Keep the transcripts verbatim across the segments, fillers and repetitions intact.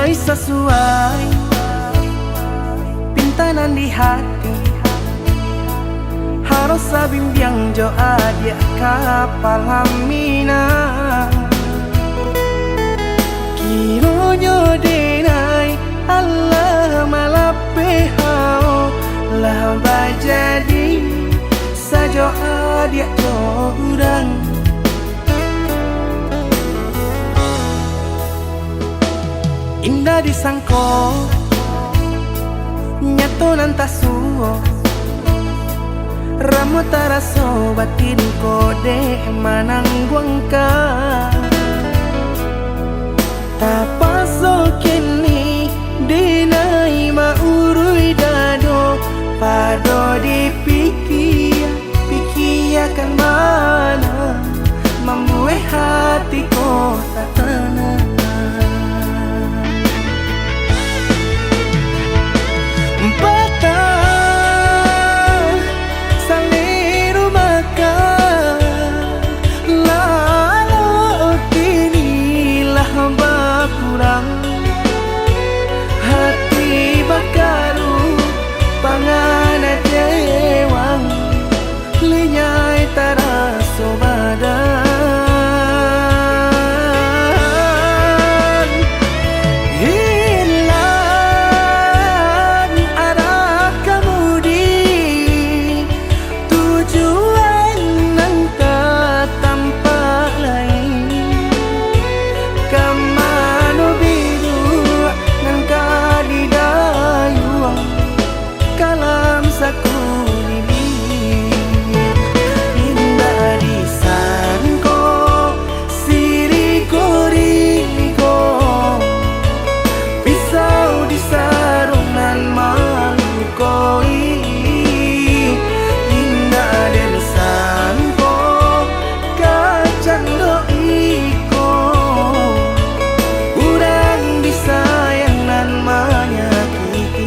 Sasuai pinta nan di hati, harus sabimbiang jo adiak kapala minang. Kironyo denai alah malapeh hao, lah bajadi sajo adiak jo urang. Indak disangko, nyato nan tasuo. Ramo taraso batin ko dek manangguangkan. Tapaso kini dinai ma-uruih dado, pado dipikia-pikiakan bana, mambuek hati ko tak tanang. Patah saliru makan, lalok kini lah bakurang. Hati bakaru, pangan kacewang, linyai taraso badan. Hilang arah kamudi, tujuan nan ka tampak lai. Ka mano biduak nan ka didayuang, kalam sakuliliang. Indak disangko, siriko-riko, pisau di sarung nan malukoi. Indak den sangko, kacando iko, urang disayang nan manyakiti.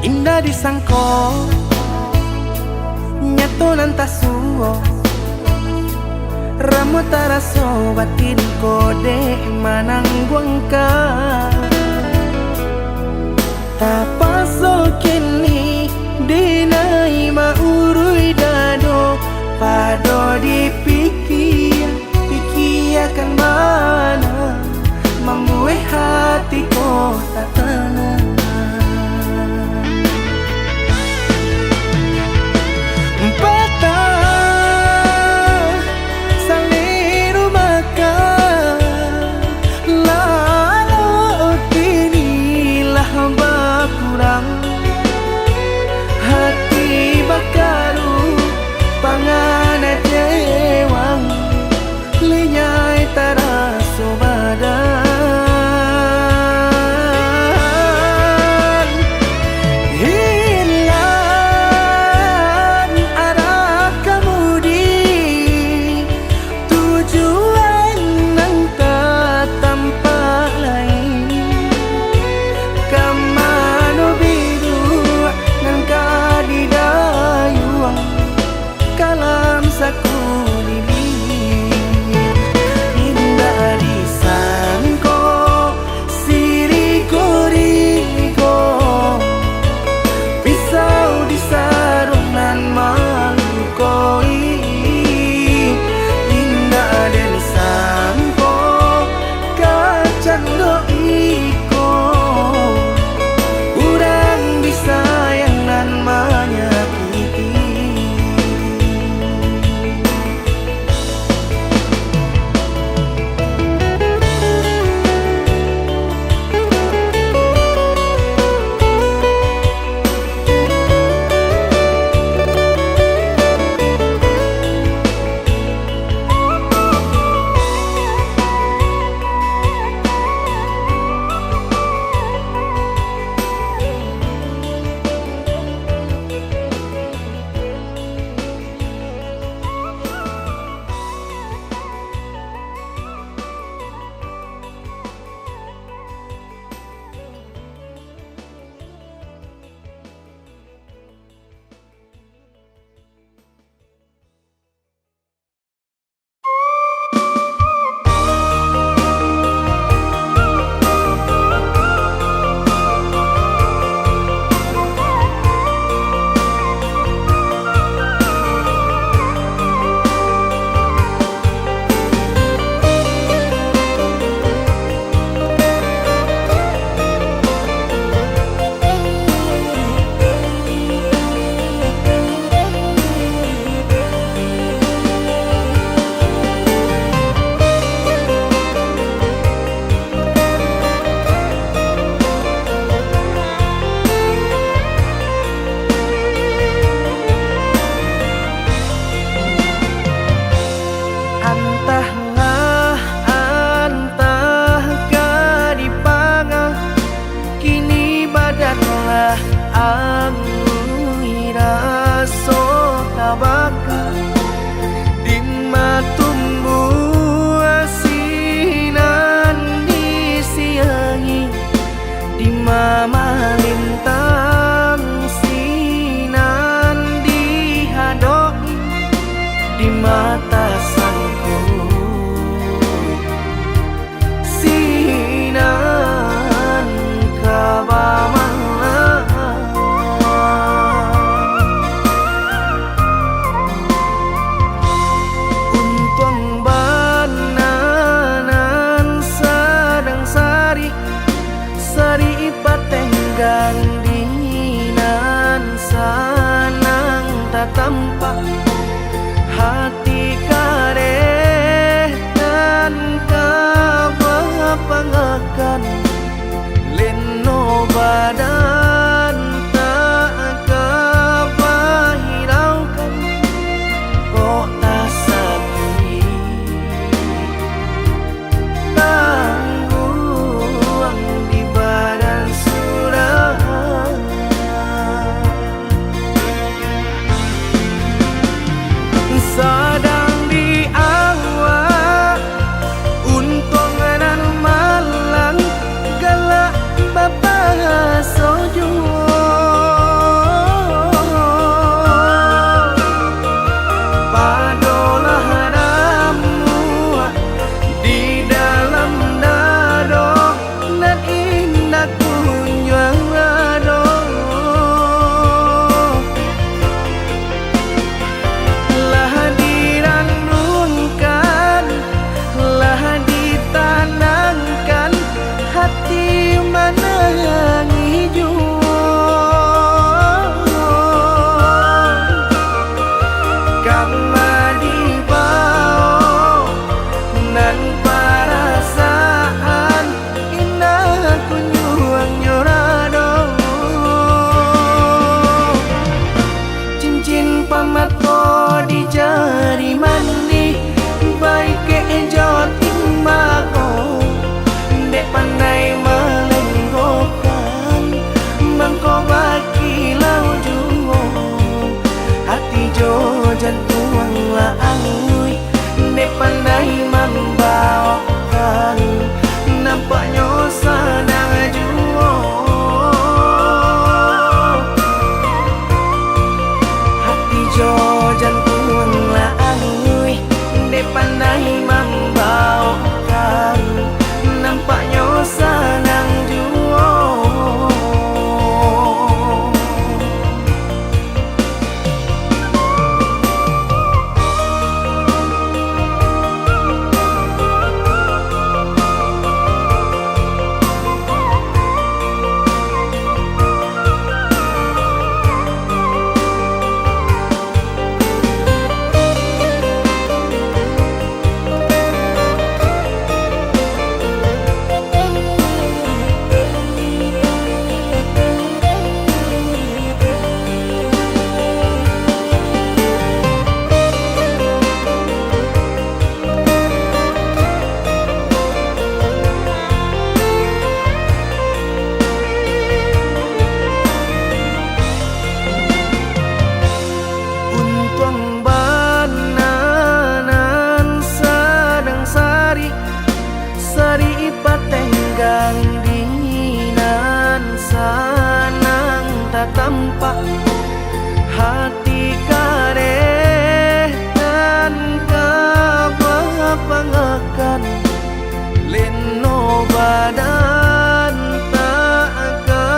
Indak disangko, nyato nan tasuo. Ramo taraso batin ko dek manangguangkan. Tapaso kini dinai ma-uruih dado, pado dipikia-pikiakan bana, mambuek hati ko tak tanang. Patah saliru makan, lalok kini lah bakurang. Hati bakaru, pangan kacewang, linyai taraso badan. Hilang arah kamudi, tujuan nan ka tampak lai. Ka mano biduak nan ka didayuang, kalam sakuliliang. Indak Antah lah, antah ka dipangah, kini badan lah angui raso tabaka. Dima tumbuah sinan di siangi, dima malintang sinan di hadok, dima tasangko sinan ka bamalah. Untuang bana nan sadang sari, sari patenggang di nan sanang tatampak. Hati kareh nan ka bapangakan, leno badan tak ka bahiraukan. Kok tasakik tangguang di badan surang. Sadang di awak untuang nan malang, galak bapaso juo. Padolah ramuak di dalam dado, nan indak kunjuang rado. Lah diranungkan, lah ditanangkan, hati manangih juo. Kama dibawo nan parasaan, indak kunjuang nyo rado. Cincin pamato di jari manih, baikek jo timbako, dek pandai malenggokan, mangko bakilau juo. Hati jo jantuang lah angui, dek pandai mambaokan, nampaknyo sadang juo. Hati jo jantuang lah angui, dek pandai mambaokan, nampaknyo sadang juo. Untuang bana nan sadang sari, sari patenggang di nan sanang tatampak. Hati kareh nan ka bapangakan, leno badan tak ka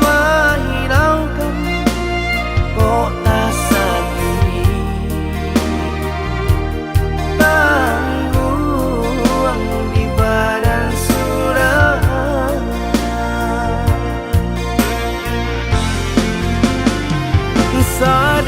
bahiraukan. Kok tasakik tangguang di badan surang. Sa-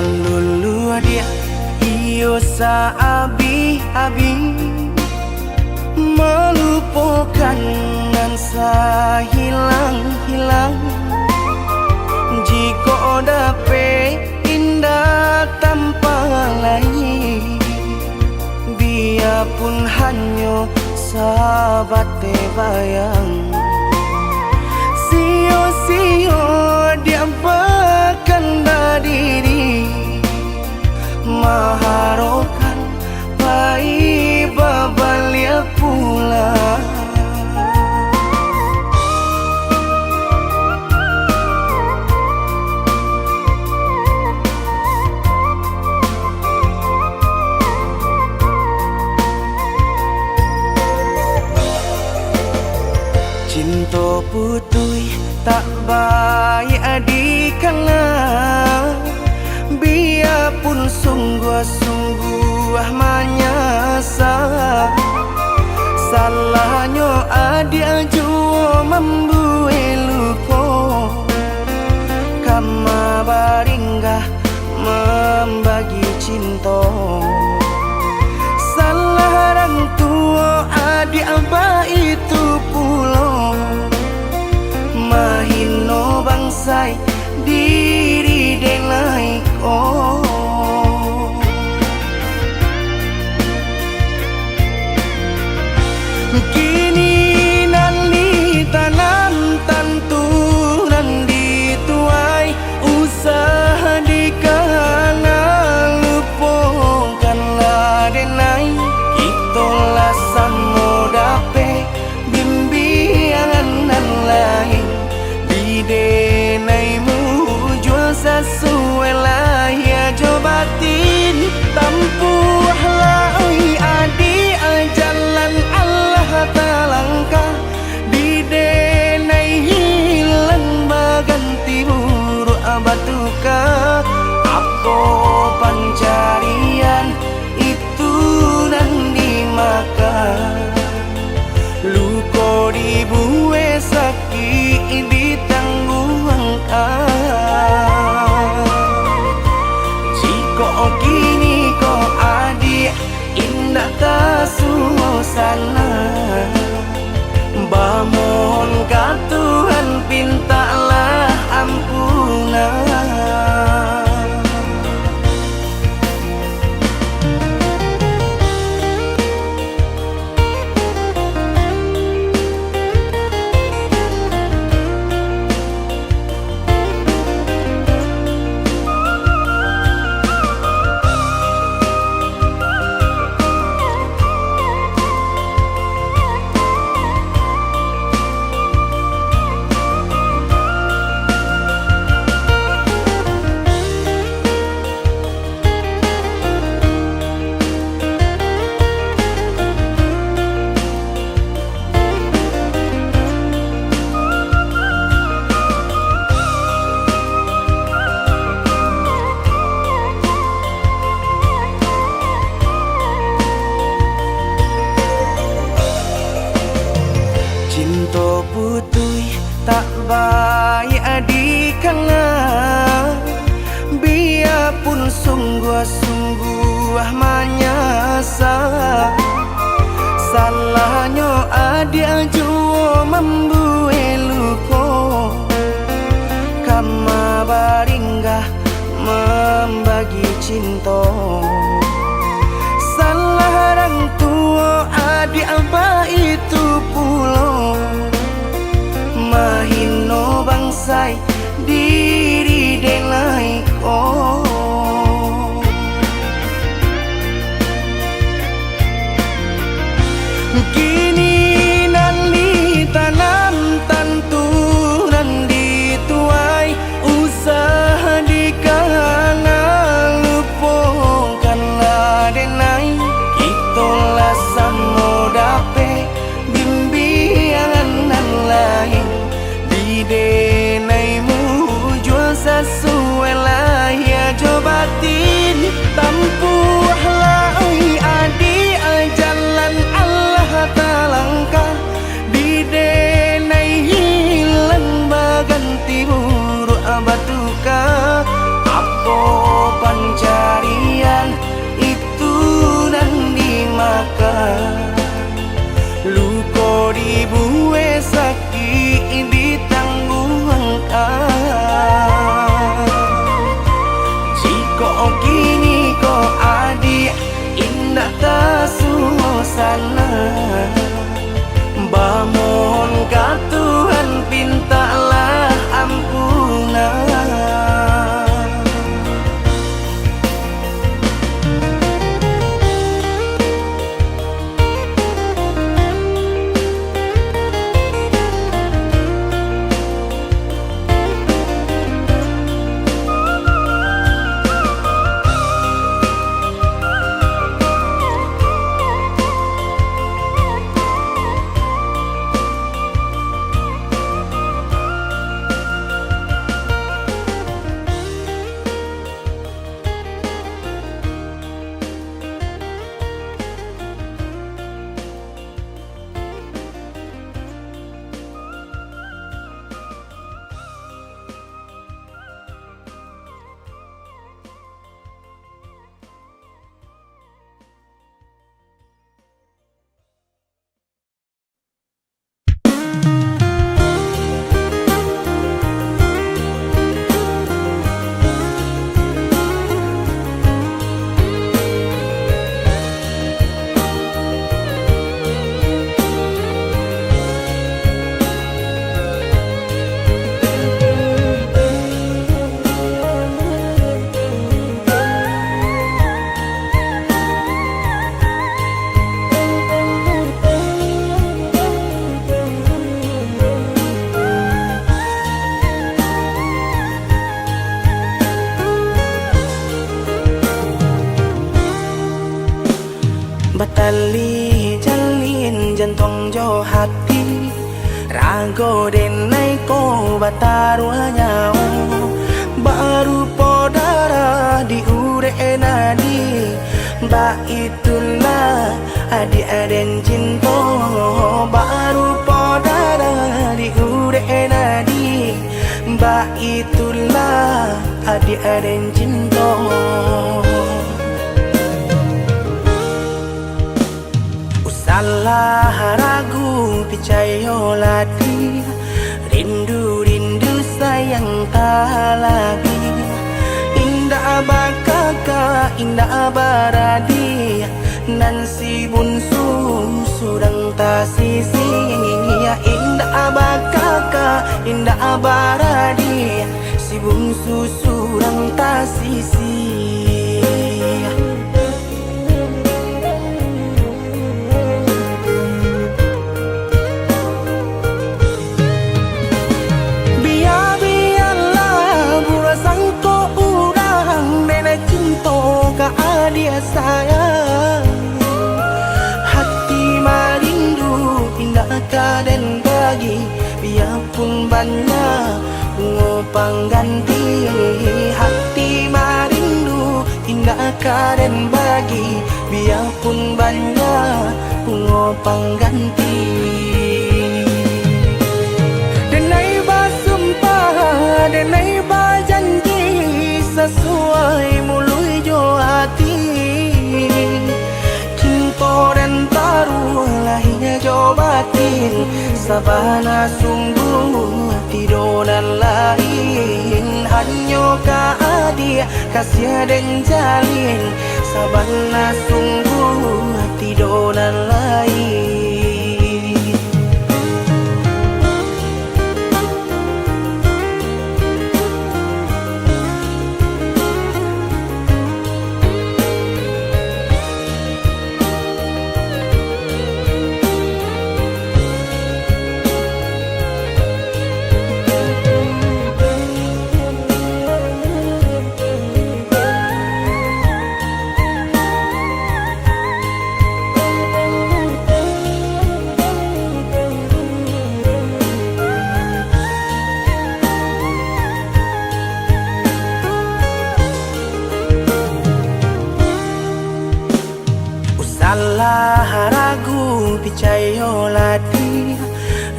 Luluah diak iyo saabih-abih, malupokan nan sahilang-hilang. Jikok dapek indak tampa lai, biapun hanyo sabateh bayang. Sio-sio diak bakandadiri, maharokan pai babaliak pulang. Cinto putuih tak baiak dikana, biapun sungguah-sungguah manyasa. Salahnyo adiak juo mambuek luko, kama baringgah mambagi cinto. Salah rang tuo adiak baitu pulo, mahino bangsai diri denai ko. Kini nan ditanam tantu nan dituai, usah dikana, lupokanlah denai. Kito lah samo dapek bimbiangan nan lain, di denai mujua sasuai lahia jo batin. Tampuahlah oi adiak jalan alah talangkah, di denai hilang baganti buruak batuka. Apo pancarian itu nan dimakan, luko dibuek sakik ditangguangkan. Jikok kini ko adiak indak tasuo sanang, bamohon ka Tuhan pintaklah ampunan. Cinto putuih tak baiak dikana, biapun sungguah-sungguah manyasa. Salahnyo adiak juo mambuek luko, kama baringgah mambagi cinto. Salah rang tuo adiak baitu pulo, mahino bangsai diri denai ko. Kini nan ditanam tantu nan dituai, usah dikana, lupokanlah denai. Kito lah samo dapek bimbiangan nan lain, di denai mujua sasuai lahia Kini ko adiak indak tasuo salah, bamohon ka Tuhan pintaklah ampunan. Batali jalin jantuang jo hati, rago denai ko bataruah nyawo, barupo darah di urek nadi. Baitulah adiak den cinto, barupo darah di urek nadi. Baitulah adiak den cinto. Usahlah ragu, picayolah di rindu, rindu sayang talabiah. Indak bakakak, indak baradiak, nan si bunsu surang tasisi. Indak bakakak, indak baradiak, si bunsu surang tasisi. Bia-bialah buruah sangko urang, denai cinto ka adiak sayang. Hati marindu indak ka den bagi, biapun banyak bungo pangganti. Hati marindu indak ka den bagi, biapun banyak bungo pangganti. Denai basumpah, denai bajanji, sasuai muluik jo ati. Cinto den taruah lahia jo batin, sabana sungguah tido nan lain. Hanyo ka adiak kasiah den jalin, sabana sungguah tido nan lain. Usahlah ragu, picayolah di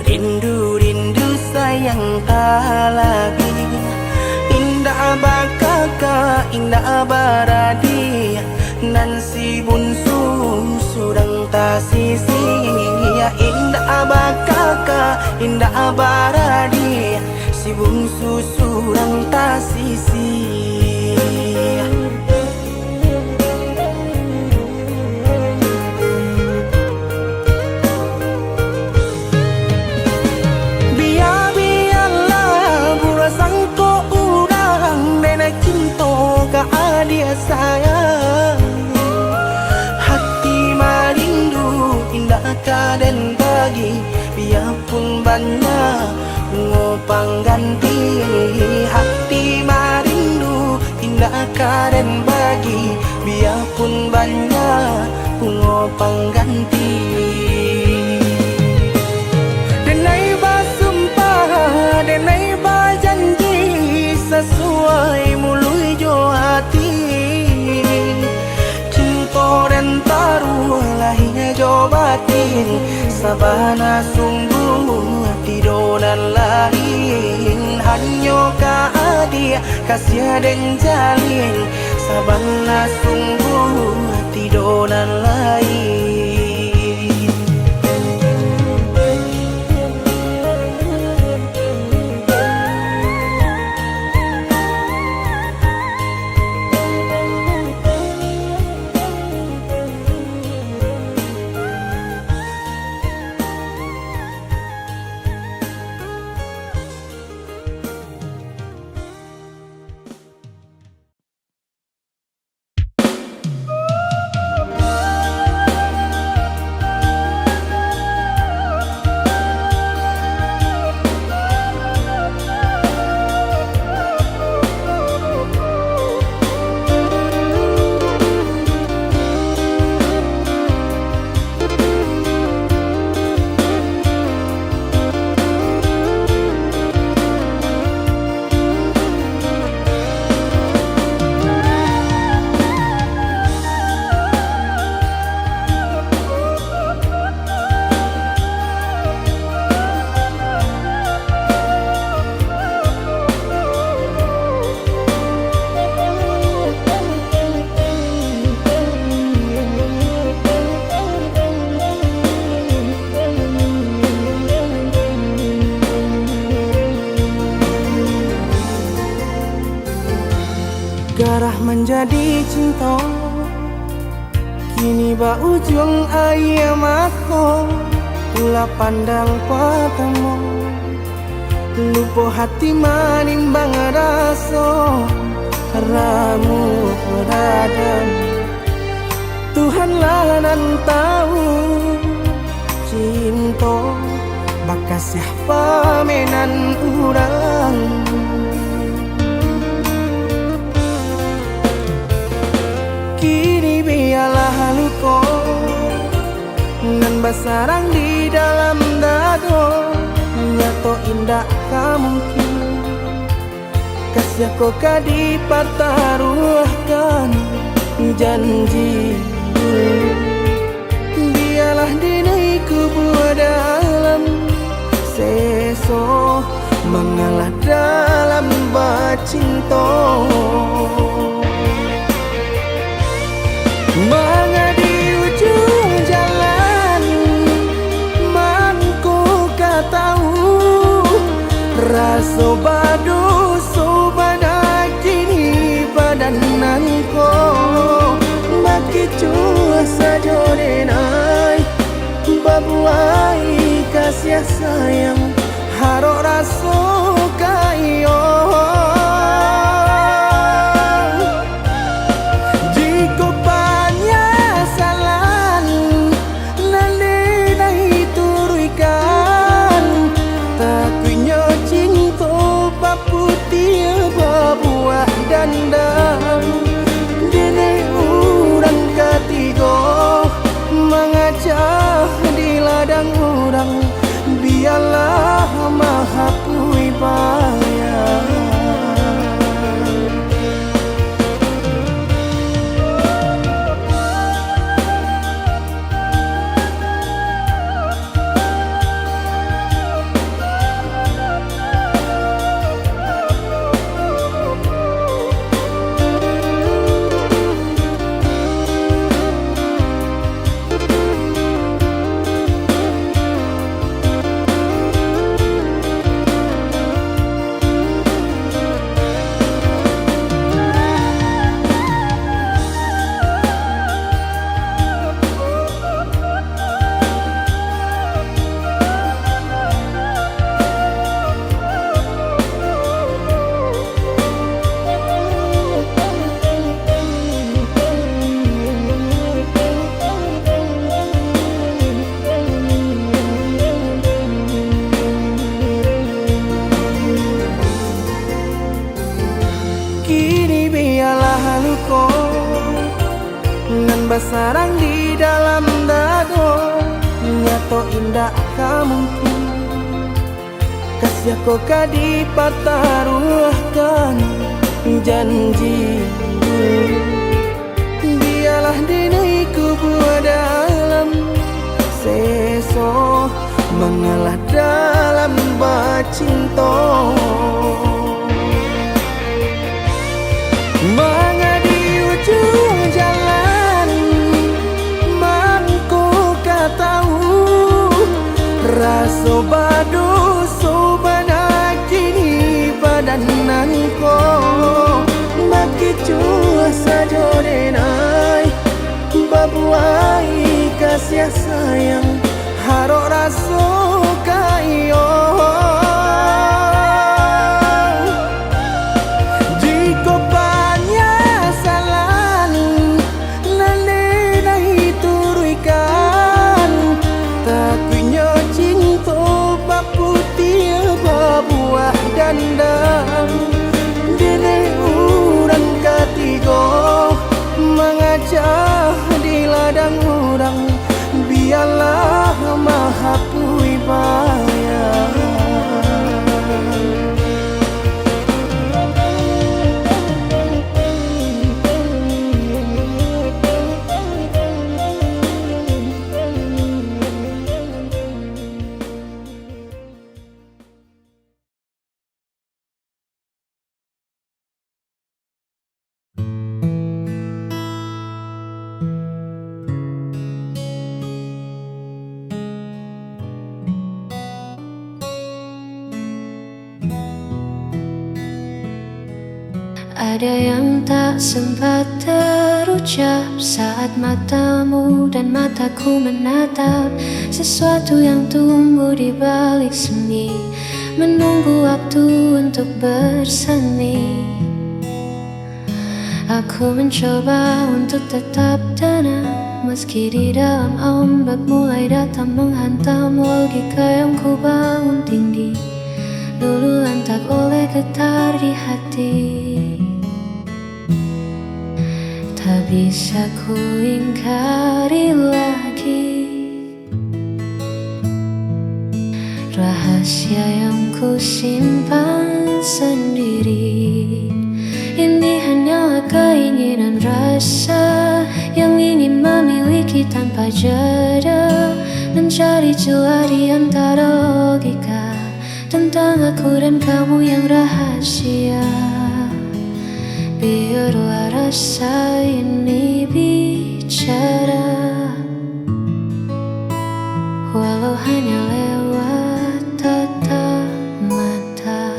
rindu, rindu sayang talabiah. Indak bakakak, indak baradiak, nan si bunsu surang tasisi. Indak bakakak, indak baradiak, si bunsu surang tasisi. Pangganti hati marindu, indak ka den bagi, biapun banyak bungo pangganti. Denai basumpah, denai bajanji, sasuai muluik jo ati. Cinto den taruah lahia jo batin, sabana sungguah tido nan lain. Hanyo ka adiak kasiah den jalin, sabana sungguah tido nan lain. Garah manjadi cinto, kini baujuang aia mato. Ulah pandang patamo, lupo hati manimbang raso, ramuah dada. Tuhanlah nan tahu, cinto bakasiah pamenan urang. Kini bialah luko nan basarang di dalam dado, nyato indak ka mungkin. Kasiah ko ka dipataruahkan janji dulu. Bialah dinai kubua dalam seso, mangalah dalam bacinto. Manga di ujuang jalan, mangko ka tahu, raso badoso bana kini badan nangko. Bakicuah sajo denai, babuai kasiah sayang, harok raso ka iyo. Jikok panyasalan nan denai turuikan, takuiknyo cinto paputiah babuah dandang. Denai urang katigo mangacah di ladang urang, bialah mahapuih Sarang di dalam dado, nyato indak ka mungkin. Kasiah ko ka dipataruahkan janji. Bialah dinai kubua dalam seso, mangalah dalam bacinto. Manga di ujuang jalan, mangko ka tahu, raso badoso bana kini badan nangko. Bakicuah sajo denai, babuai kasiah sayang, harok raso ka iyo. Jikok panyasalan nan denai turuikan, takuiknyo cinto baputiah babuah dandang. Denai urang katigo mangacah di ladang urang, bialah mahapuih bayang. Ada yang tak sempat terucap saat matamu dan mataku menatap sesuatu yang tumbuh di balik seni, menunggu waktu untuk bersemi. Aku mencoba untuk tetap tenang, meski di dalam ombak mulai datang menghantam. Logika yang kubangun tinggi, dulu lantak oleh getar di hati. Tak bisa ku ingkari lagi. Rahasia yang ku simpan sendiri. Ini hanyalah keinginan rasa yang ingin memiliki tanpa jeda, mencari celah di antara logika tentang aku dan kamu yang rahasia. Biarlah rasa ini bicara, walau hanya lewat tatap mata.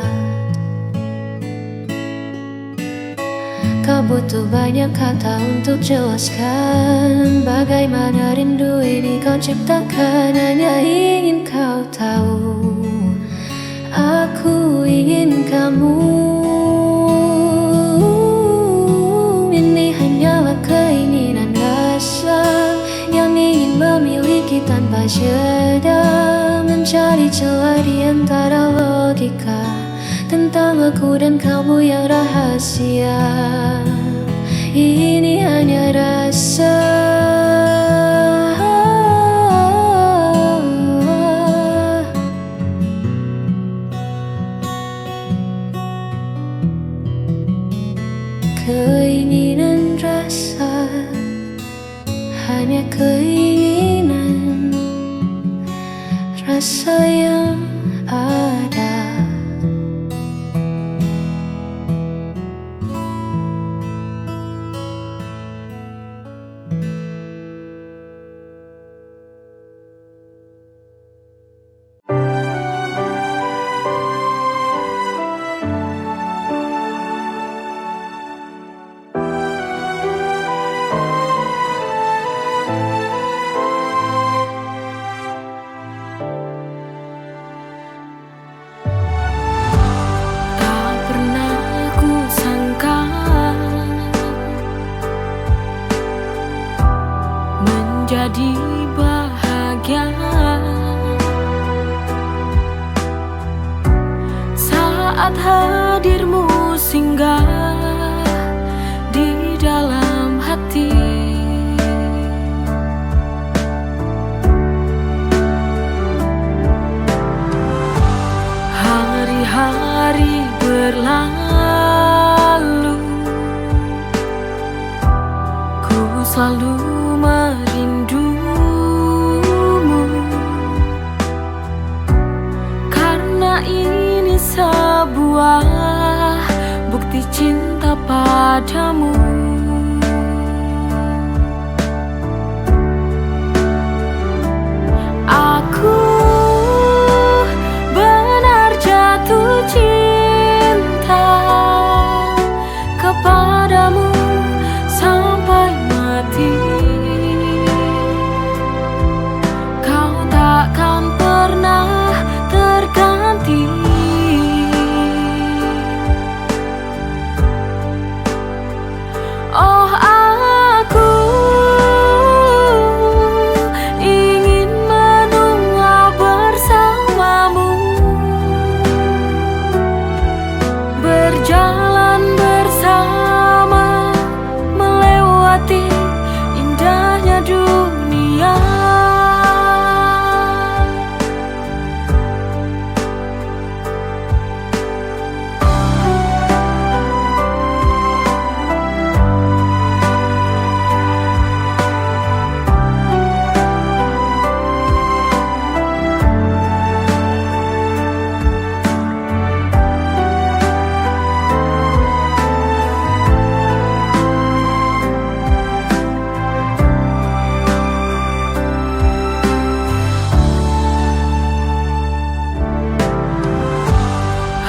Kau butuh banyak kata untuk jelaskan bagaimana rindu ini kau ciptakan. Hanya ingin kau tahu, aku ingin kamu. Ini hanyalah keinginan rasa yang ingin memiliki tanpa jeda, mencari celah di antara logika tentang aku dan kamu yang rahasia. Ini hanya rasa. Keinginan rasa, hanya keinginan rasa yang ada. Tak pernah ku sangka menjadi bahagia saat hadirmu singgah di dalam hati. Selalu merindumu, karena ini sebuah bukti cinta padamu. Aku benar jatuh cinta kepadamu sampai mati. Kau takkan pernah terganti. Oh, aku ingin menua bersamamu, berjalan bersama, melewati indahnya dunia.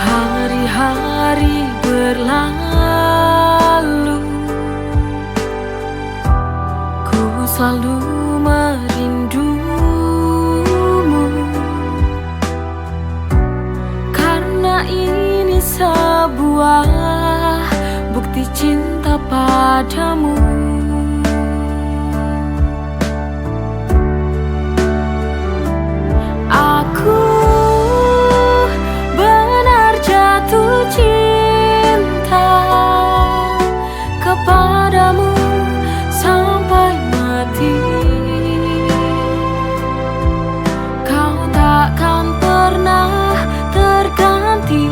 Hari-hari berlalu, ku selalu merindumu, karena ini sebuah bukti cinta padamu. Aku benar jatuh cinta kepadamu sampai mati. Kau takkan pernah terganti.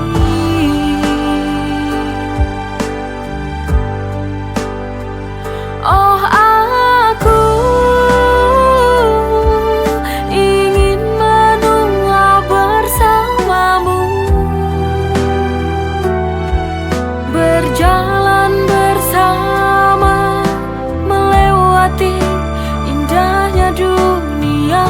Oh, aku ingin menua bersamamu, berjalan bersama, melewati indahnya dunia.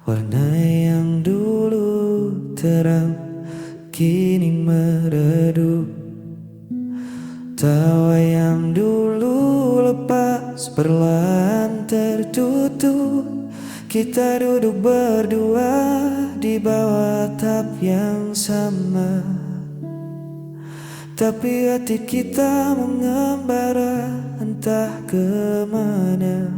Warna yang dulu terang kini meredup. Tawa yang dulu lepas perlahan tertutup. Kita duduk berdua di bawah atap yang sama, tapi hati kita mengembara entah ke mana.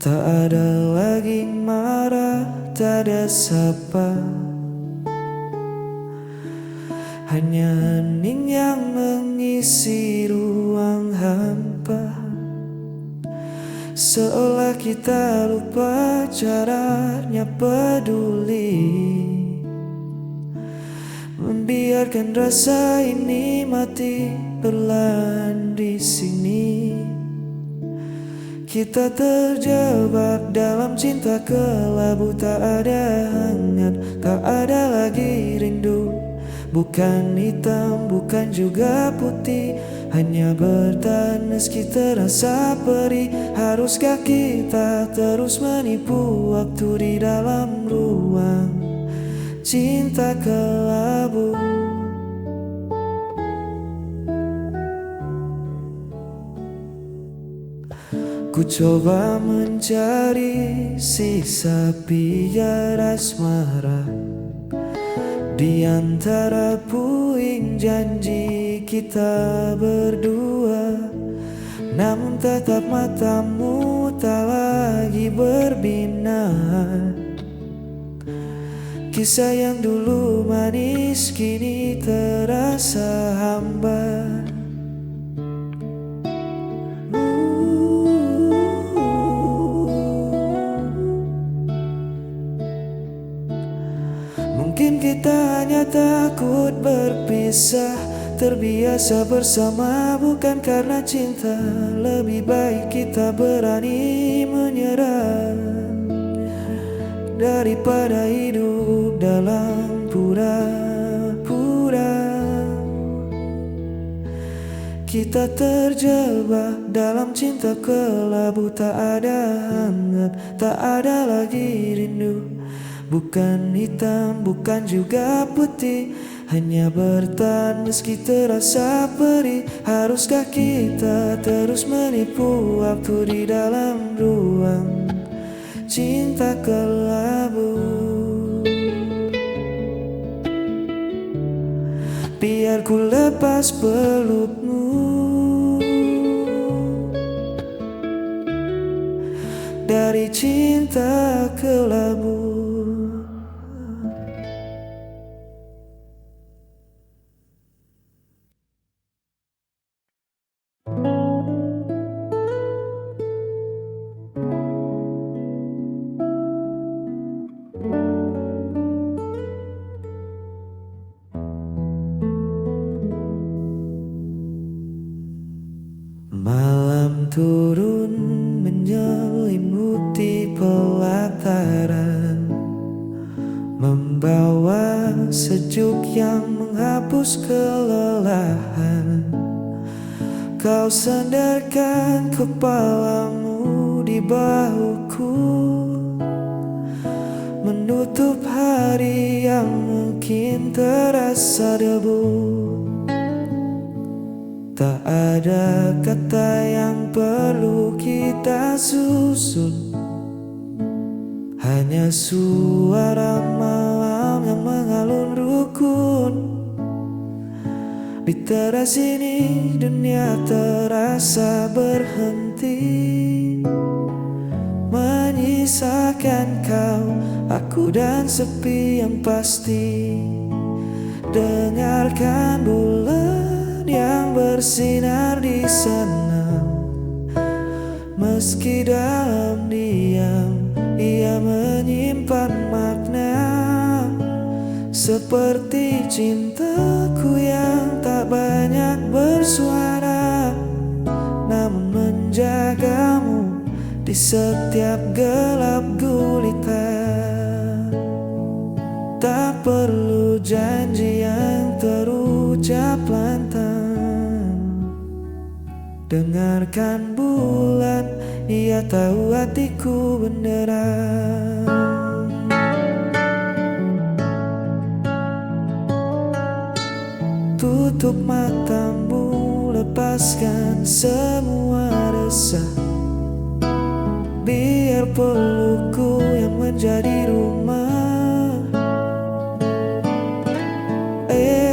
Tak ada lagi marah, tak ada sapa. Hanya hening yang mengisi ruang hampa. Seolah kita lupa caranya peduli. Membiarkan rasa ini mati perlahan di sini. Kita terjebak dalam cinta kelabu, tak ada hangat, tak ada lagi rindu. Bukan hitam, bukan juga putih, hanya bertahan meski terasa perih. Haruskah kita terus menipu waktu di dalam ruang cinta kelabu? Ku coba mencari sisa pijar asmara di antara puing janji kita berdua, namun tatap matamu tak lagi berbinar. Kisah yang dulu manis kini terasa hambar. Mungkin kita hanya takut berpisah, terbiasa bersama bukan karena cinta. Lebih baik kita berani menyerah daripada hidup dalam pura-pura. Kita terjebak dalam cinta kelabu, tak ada hangat, tak ada lagi rindu. Bukan hitam, bukan juga putih, hanya bertahan meski terasa perih. Haruskah kita terus menipu waktu di dalam ruang cinta kelabu? Biar ku lepas pelukmu dari cinta kelabu. Malam turun menyelimuti pelataran, membawa sejuk yang menghapus kelelahan. Kau sandarkan kepalamu di bahuku, menutup hari yang mungkin terasa debu. Tak ada kata yang perlu kita susun, hanya suara malam yang mengalun rukun. Di teras ini dunia terasa berhenti, menyisakan kau, aku, dan sepi yang pasti. Dengarkan bulan yang bersinar di sana. Meski dalam diam ia menyimpan makna, seperti cintaku yang tak banyak bersuara, namun menjagamu di setiap gelap gulita. Tak perlu janji yang terucap lantang. Dengarkan bulan, ia tahu hatiku benderang. Tutup matamu, lepaskan semua resah. Biar pelukku yang menjadi rumah.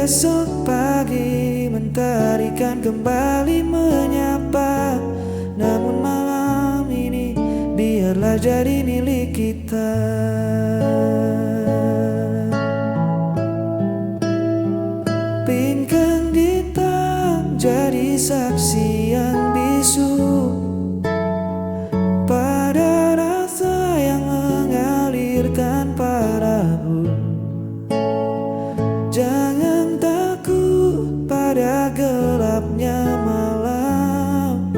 Esok pagi mentari kan kembali menyapa. Namun malam ini biarlah jadi milik kita. Pinggang di tangan jadi saksi yang bisu pada rasa yang mengalir tanpa ragu. Jangan takut pada gelapnya malam.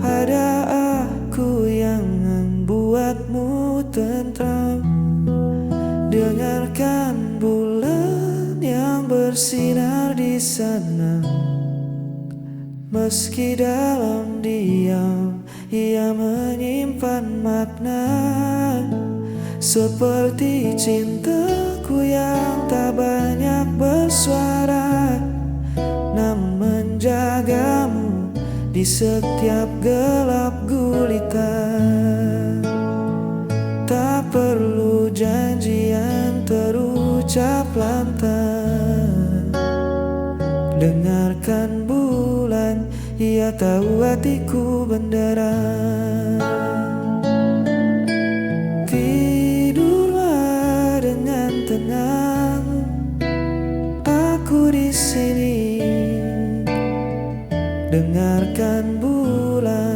Ada sanang. Meski dalam diam, ia menyimpan makna. Seperti cintaku yang tak banyak bersuara, nan menjagamu di setiap gelap gulita. Tak perlu janji yang terucap lantang. Dengarkan bulan, ia tahu hatiku benderang. Tidurlah dengan tenang, aku di sini. Dengarkan bulan.